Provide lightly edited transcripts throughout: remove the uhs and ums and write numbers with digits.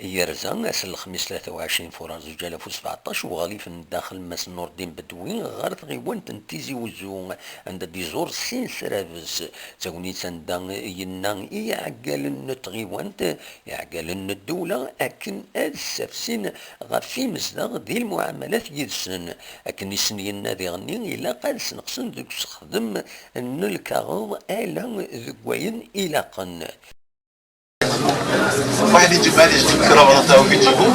يرزا أس الخميس 23 فبراير 2017 وغليف الداخل ماس نور الدين بدوي غير تغيوانت تيزي وزو عند ديزور سين سرافس تاونيت عند ينا يعقال تغيوانت يعقال الدولة أكن السفسين غفي مزدغ دي المعاملات يدسن أكن يسن ينا دي غني إلا قال سنقسن دوك سخدم ن الكاغض آلا ذكوين إلى قن. واحد يجيب، معليش، يجيب الكرافطه تاعو في جيبو،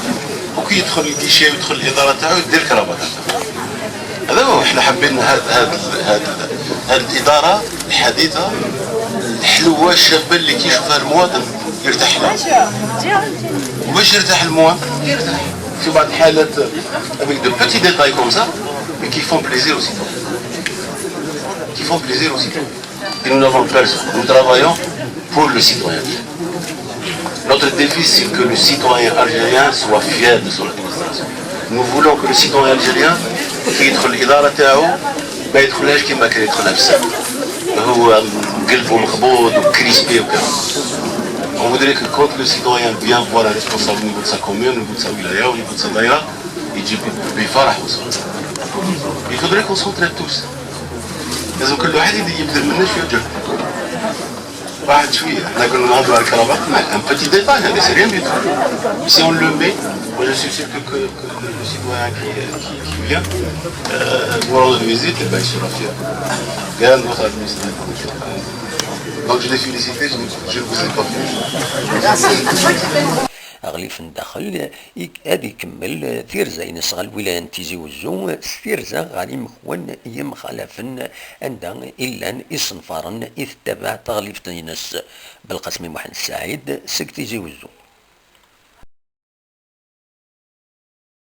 وكي يدخل ال guichet ويدخل الاداره تاعو يدير الكرافطه تاعو. هذا هو، احنا حابين هاد الاداره الحديثه الحلوه الشابه اللي كيشوفها المواطن يرتاح لها. وباش يرتاح المواطن، يرتاح في بعض الحالات avec de petits détails comme ça, mais qui font plaisir aux citoyens, qui font plaisir aux citoyens. Et nous n'avons personne, nous travaillons pour le citoyen. Notre défi, c'est que le citoyen algérien soit fier de son administration. Nous voulons que le citoyen algérien كي يدخل الإدارة تاعو ما يدخلهاش كما كان يدخلها في السابق، هو قلبه مقبوض و crispé وكذا. On voudrait que quand le citoyen vient voir un responsable au niveau de sa commune, au niveau de sa wilaya, au niveau de sa daïra, يجي بفرح وسرور. Il faudrait qu'on s'entraide tous. لازم كل واحد يبذل منا شويه جهد. واحد شويه، احنا كنا نهضروا على ال cravate، un petit détail هذا, c'est rien du tout. Si on le met, moi je suis sûr que le citoyen qui vient vous rendre visite, eh ben, il sera fier. Bien notre administration. Donc je l'ai félicité, je ne vous ai pas fait. أغليف الداخل هذه يكمل ثيرزا ينس غا الولاية تيزي وزو ثيرزا غادي مخون يمخالفن عندها إلا إصنفارن إذ تبع تغليف ينس بالقسم محمد سعيد سك تيزي وزو.